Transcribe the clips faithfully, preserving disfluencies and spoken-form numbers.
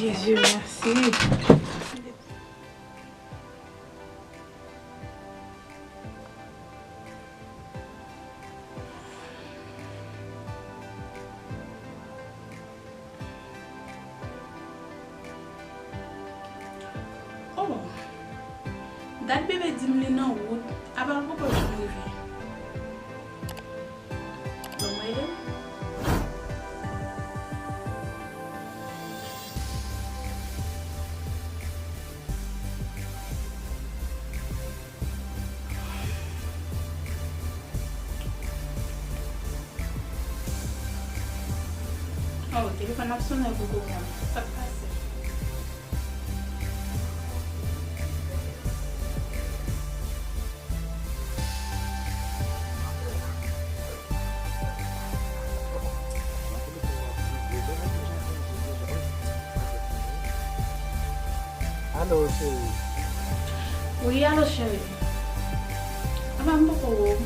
Jezi, mèsi. Oh, dat bebe di m li nan wout, apa l poko janm rive? Ban mwen ede w. Oh, telefòn ap sonnen pou kouran. Sa k pase? Alo, cheri. Wi, alo, cheri. Apa m poko wè w?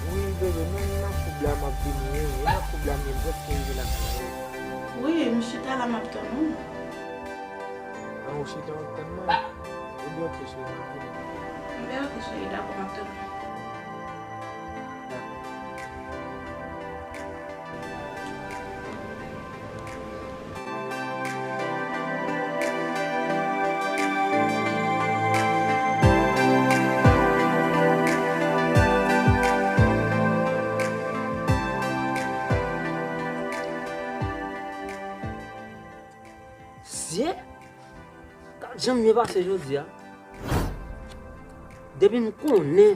Wi, bebe, menm nan koub la m ap vini, wi. E nan koub la m ye, m prèske rive lakay la, wi. Wi, m chita la, m ap tann ou. An, ou chita w ap tann mwen? Ebyen, oke, cheri, m ap vini. Ebyen, oke, cheri, dakò, m ap tann ou. Dakò. Zye? Gad jan m byen pase jodi a. Depi m konnen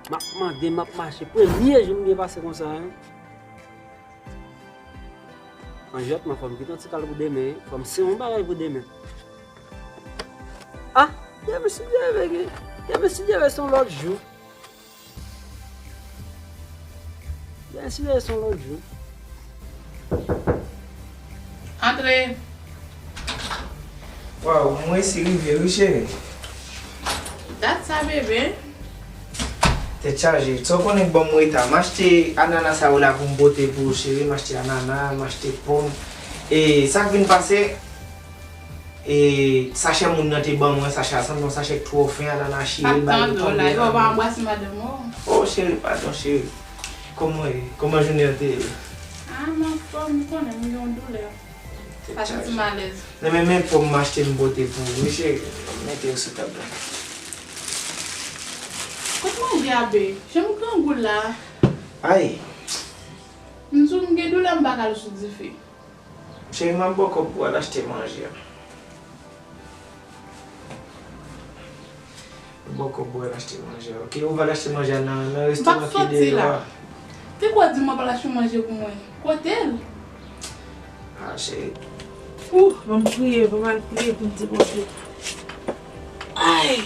m ap mande, m ap mache, premye jou m byen pase konsa, en. An jwèt, mwen fò m kite yon ti kal pou demen, fò m se yon bagay pou demen. Ah, demen si Dye vle, demen si Dye vle se yon lòt jou. Byen si se yon lòt jou. Antre. Waw, m resi rive wi, cheri. Dat sa, bebe. Tèt chaje. Sa w konnen k ban m reta. M achte anana sa yo la pou m pote pou ou, cheri. M achte anana, m achte pòm. E sa k vin pase, E sachè moun nan te ban mwen, sachè a sanble yon sachè k twò fen, anana chire l ba yo tonbe. Map tann ou la, epi w pa anbrase madanm ou. Oh, cheri, padon, cheri. Kòman w ye? Kòman jounen an te ye? Ah, m anfòm, ou konnen, m gen yon doulè. Tèt chaje. Pa santi m alèz. Non, men, men pòm m achte m pote pou ou, wi, cheri. Mete yo sou tab la. Kot manje a, be? Jan m grangou la. Ay. M sou m gen doulè, m pa ka al sou dife. Cheri, m ap ba w kòb pou w al achte manje a. M ap ba w kòb pou w al achte manje a, oke? Ou va al achte manje a nan, nan restoran ki deyò a. Te kwè di m ap al achte manje pou mwen. Kote l? Ah, cheri. Ouh, ban m priye, ban m al priye pou m di Bondye. Ay,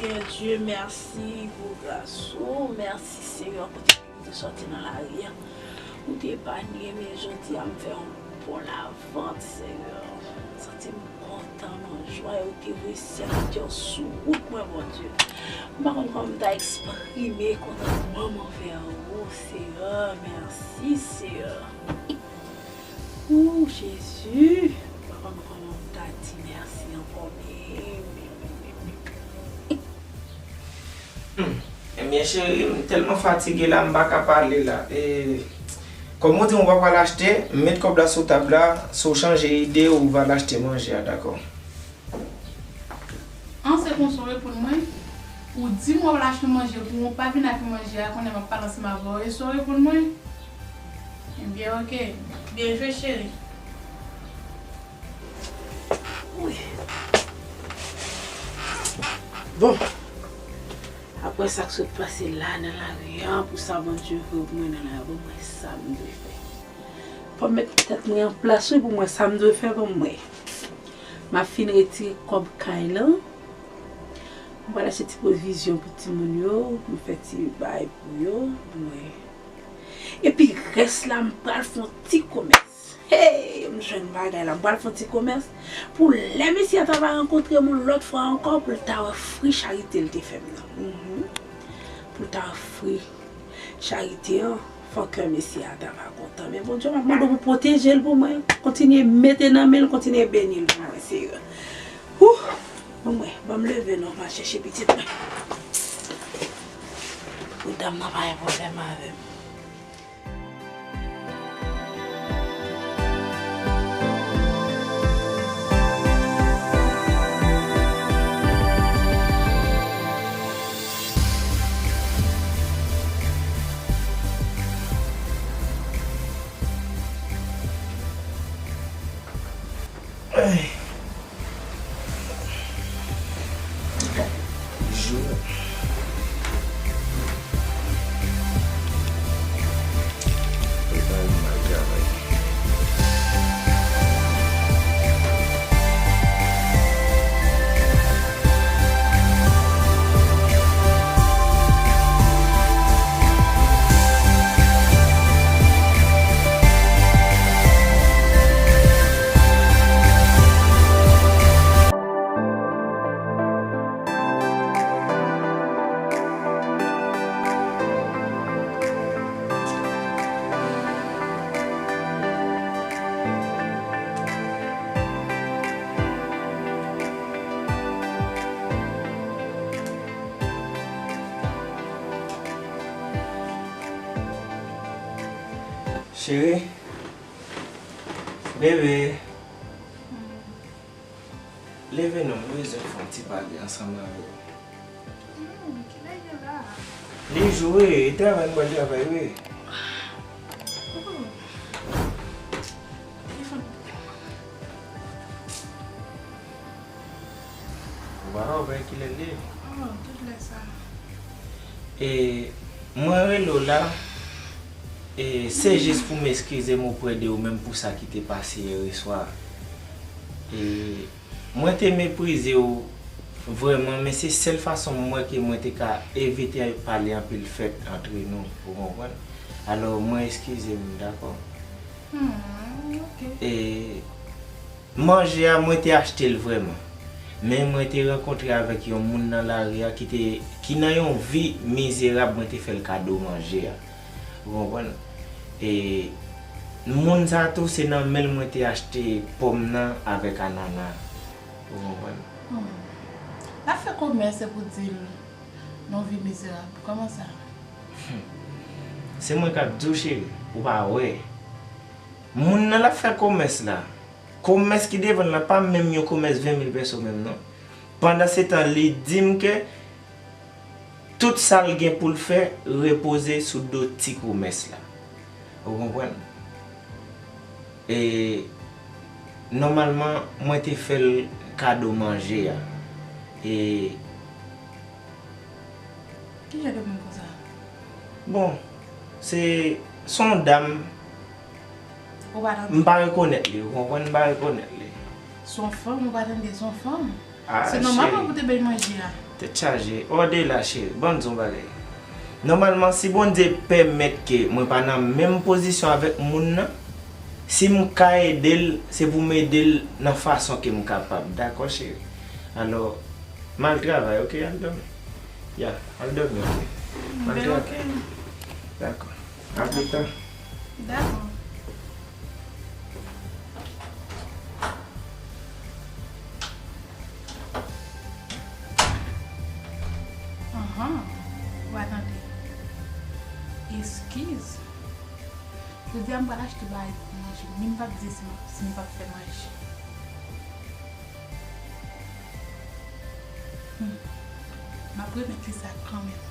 Senyè Dye, mèsi pou gras ou. Mèsi, Senyè, kote m te sòti nan lari a. Ou te epanye m, e jodi a m fè yon bon lavant, Senyè. M santi m kontan, m an jwa, e ou te voye sèvitè w sou wout mwen, Bondye. M pa konn kòman m ta eksprime kontantman m anvè ou, Senyè. Mèsi, Senyè. Ou, Jezi, m pa konn kòman m ta di mèsi ankò, men, men, men, men, men. Hmm. Ebyen, cheri, m tèlman fatige la, m pa ka pale la. E, kòm ou di m ou pa pral achte, m met kòb la sou tab la, si w chanje ide, ou va al achte manje a, dakò? An, se konsa w reponn mwen? Ou di m w ap al achte manje pou mwen, ou pa vin ak manje a, kounye a m ap pale ansanm avè w, e sa w reponn mwen? Ebyen, oke. Byen jwe, cheri. Wi. Bon. Aprè sa k sot pase la nan lari a, pou sa Bondye voye pou mwen nan lari, pou mwen sa m dwe fè. Fò m met tèt mwen an plas, wi, pou mwen sa m dwe fè pou mwen. M ap fin retire kòb kay lan. M pral achte ti pwovizyon pou timoun yo, pou m fè ti bay pou yo, pou mwen. Epi rès la, m pral fè yon ti komès. Hey, m jwenn bagay la, m pral fè yon ti komès. Pou lè mesye a ta va rankontre m yon lòt fwa ankò, pou l ta wè fri charite l te fè m nan. Mhm. Pou l ta wè fri charite an, Fò kè mesye a ta va kontan. Men Bondye, m ap mande w pou pwoteje l pou mwen. Kontinye mete nan men l, kontinye beni l pou mwen, Seyè. Wouh! Bon, mwen, ban m leve non, m al chèche pitit mwen. Pou dam nan pa gen pwoblèm avè m. Ay. Jou. Prepare m al travay. Cheri, bebe, leve non, m bezwen fè yon ti pale ansanm avè w. Hmm, kilè l ye la? Li jou wi, e travay m pral travay wi. Oh. Telefòn. Ou pa wè kilè l ye? Oh, tout lè sa. E mwen rele w la, e se jis pou m eskize m oprè de ou menm pou sa ki te pase yè swa. E mwen te meprize w vrèman, men se sèl fason m wè ke mwen te ka evite pale anpil fèt antre nou, ou konprann? Alò, mwen eskize m, dakò? Hmm, ok. E manje a, mwen te achte l vrèman. Men mwen te rankontre avèk yon moun nan lari a ki te, ki nan yon vi mizerab, mwen te fè l kado manje a. Ou konprann? E moun sa tou, se nan men l mwen te achte pòm nan avèk anana. Ou konprann? Hmm. L ap fè kòmès, se pou di l nan vi mizerab. Kòman sa? Hmm. Se mwen k ap di w, cheri, ou pa wè. Moun nan l ap fè kòmès la. Kòmès ki devan l la pa menm yon kòmès ven mil pèso menm non. Pandansetan, li di m ke tout sa l gen pou l fè repoze sou do ti kòmès la. Ou konprann? E nòmalman, mwen te fè l kado manje a. E Ki jan de moun konsa? Bon, se, se yon dam. Ou pa tande? M pa rekonèt li, ou konprann? M pa rekonèt li. Se yon fanm, ou pa tande? Se yon fanm. Ah, se nòmal cheri. Pou te bay manje a. Tèt chaje. Ode la, cheri. Ban m di w yon bagay. Nòmalman, si Bondye pèmèt ke mwen pa nan menm pozisyon avèk moun nan, si m ka ede l, se pou m ede l nan fason ke m kapab. Dakò, cheri? Alò, m al travay, oke? Al dòmi. Ya, al dòmi, oke? M al travay. Dakò. A pli ta. Dakò. Anhan. Ou pa tande. Eskiz. Jodi a m pral achte bagay pou manje. Men m p ap di si m, si m p ap fè manje. Hmm. M ap remèt li sa kanmenm.